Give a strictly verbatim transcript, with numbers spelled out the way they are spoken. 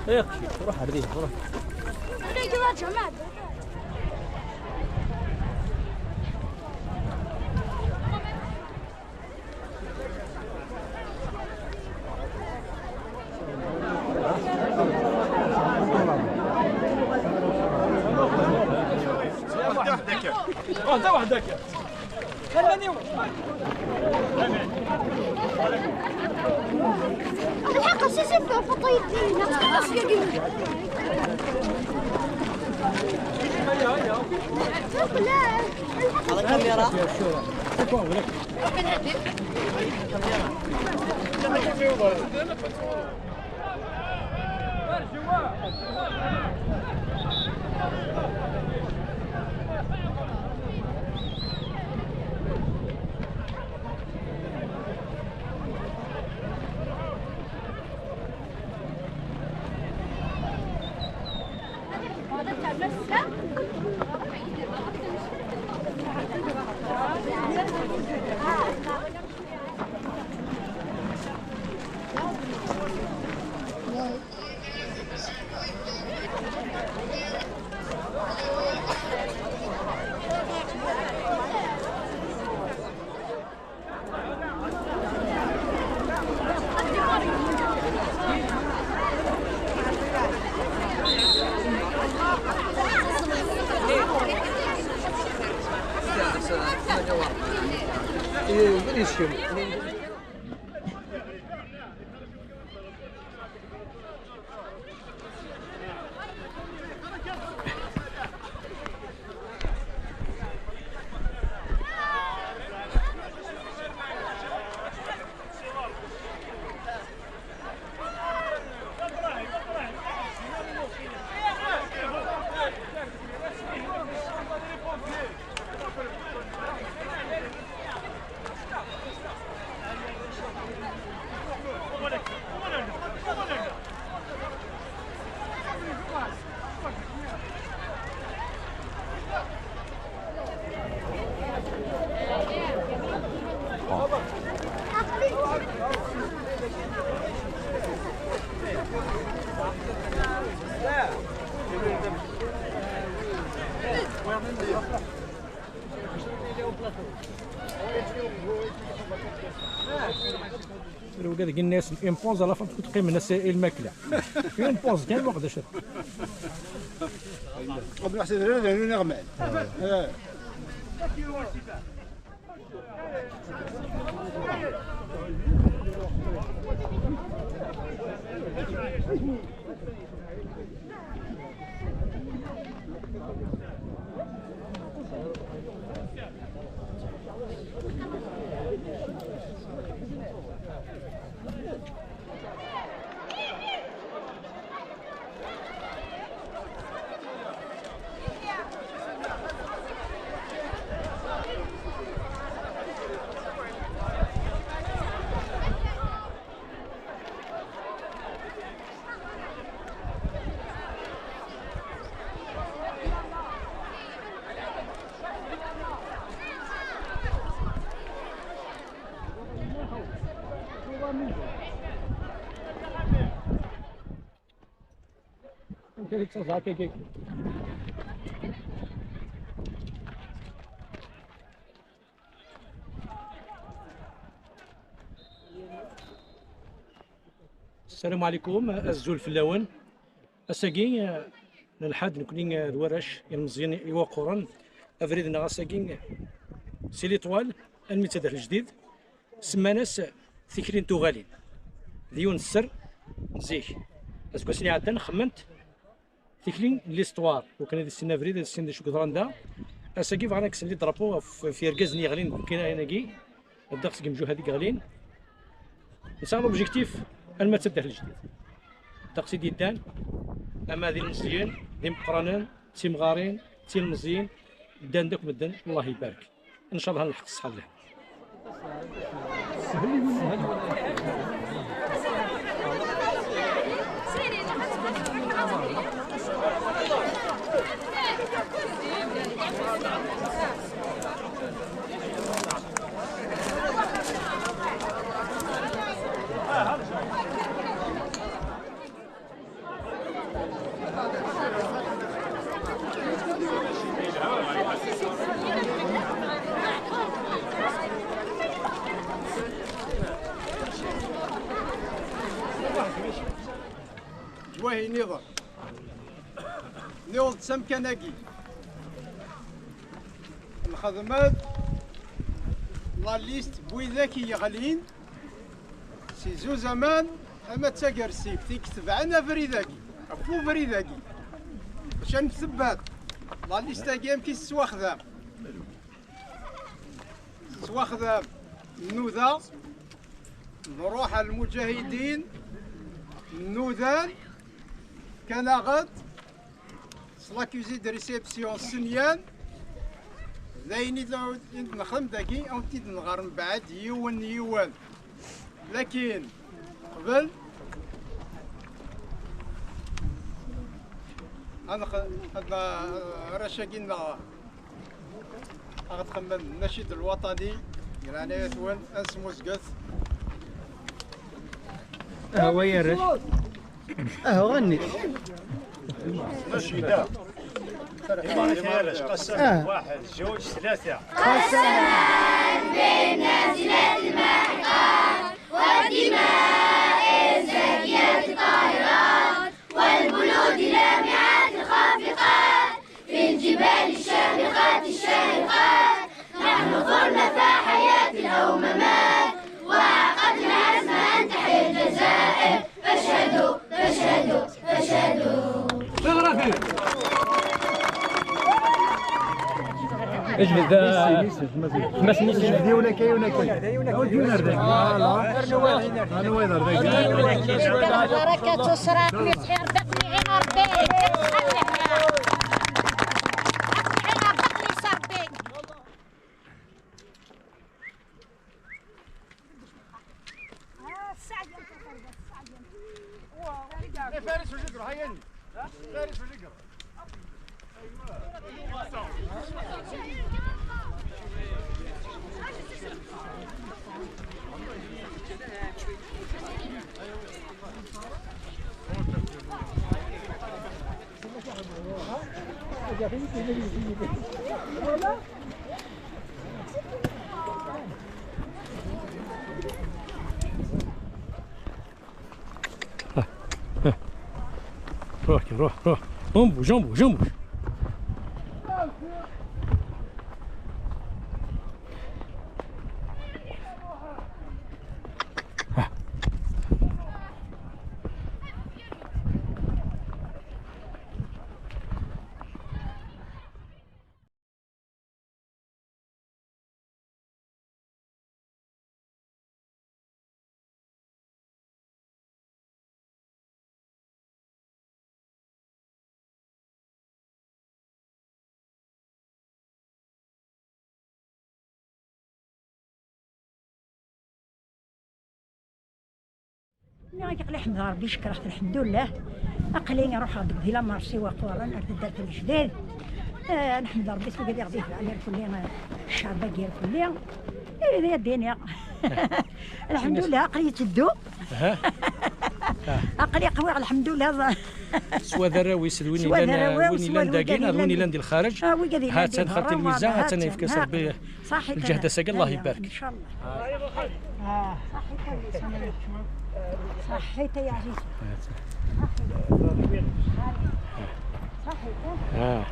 ايه، روح عليه، روح. واحدة، واحدة. الحق، شو شفت في الطيب فينا؟ لا. على الكاميرا. Wigad gin-as une pause, à la fin tewwet qqimen-as i lmakla. Une pause kan, ma qdec. Qbel ḥsib rad anu neɣman. السلام عليكم، azul fell-awen. Ass-agi, eh, n lḥad, nekni, eh, d warrac ilmeẓyen iwaqquren. Abrid-nneɣ ass-agi, eh, si Litwal, almi d taddart lejdid, semman-as tikli n tuɣalin. D yiwen n sser n zik. Aseggas-nni iɛeddan, xemmement tikli n l'histoire. Wakken ad issin abrid, ad issin d acu yeḍran da. Ass-agi bɣan ad kksen les drapeaux ɣef, ɣef yergazen yeɣlin deg ukinan-agi, ddeqs n yimjuhad i yeɣlin. Nesɛa l'objectif alma d taddart n lejdid. Ddeqs i d-yeddan, ama d ilmeẓyen, d imeqqranen, d timɣarin, d tilmeẓyin, ddan-d akk medden, Allah ibarek. Ncallah ad nlḥeq ṣṣeḥ d lehna. Ttwahi niḍen. Niḍen s amkan-agi. Nxedm-d la liste n widak i yeɣlin si zuz aman ama d tagersibt i itebɛen abrid-agi, ɣef ubrid-agi. Bac ad nsebbad la liste-agi amek i tettwaxdam. Tettwaxdam nnuda, nruḥ ar lmuǧahidin, nnudan, kan-aɣ-d s l'accusé de réception s nyan, d ayen i d-, i d-nexdem dagi, ad wen-t-id-nɣer mbeɛd yiwen yiwen. Lakin qbel ad nx-, ad n-, arrac-agi-nneɣ ad xedmen nnacid lwaṭani, di leɛnaya-twen, ad nesmuzget. Ahwa ay arrac. Ahwa, ɣenni. Nnacida. Iman-ik ay arrac, qasam. Ah. Waḥed, juj, tlata. قسما بالنازلات الماحقات والدماء الزاكيات الطاهرات والبلود اللامعات الخافقات في الجبال الشامخات الشاهقات. نحن ثرنا فحياة أو ممات، وعقدنا عزم أن تحيا الجزائر. فاشهدوا، فاشهدوا، فاشهدوا. اجبد، آه، خمس نيسان. اجبد، ولا كاين، ولا كاين. أو دينا رداك. فوالا. أنا وين رداك؟ بركة وصرا، يسعي ربي، يعين ربي. يعين ربي، يسعي ربي. إيه، فارس وجقر، هيا. فارس وجقر. روح، روح، روح. On bouge, on bouge, on bouge. Aql-i ḥemdeɣ Ṛebbi, cekkreɣ-t, lḥemdullah. Aql-i ruḥeɣ-d di la marché waqwaṛen ar taddart n Lejdad. Ah, nḥemd Ṛebbi s wigad i ɣ-d-itebɛen irkelli, ah, ccɛeb-agi irkelli. Eh, d ayen ad d-iniɣ. Lḥemdullah, aql-i yetteddu. Aha. Aql-i qwiɣ, lḥemdullah. Swa d arraw-is, d win s wad yellan, arraw-iw, win s yellan wad dagi, wigad neɣ d win yellan yellan di lxareǧ. Ah, wigad yellan di lxareǧ, ha-tt-an xalti Lwiza, ha-tt-an yefk-as Ṛebbi. صحيت. الجهد ساق، الله يبارك. إن شاء الله. آه. صحيت يا عزيزي. صحيت. صحيت. آه.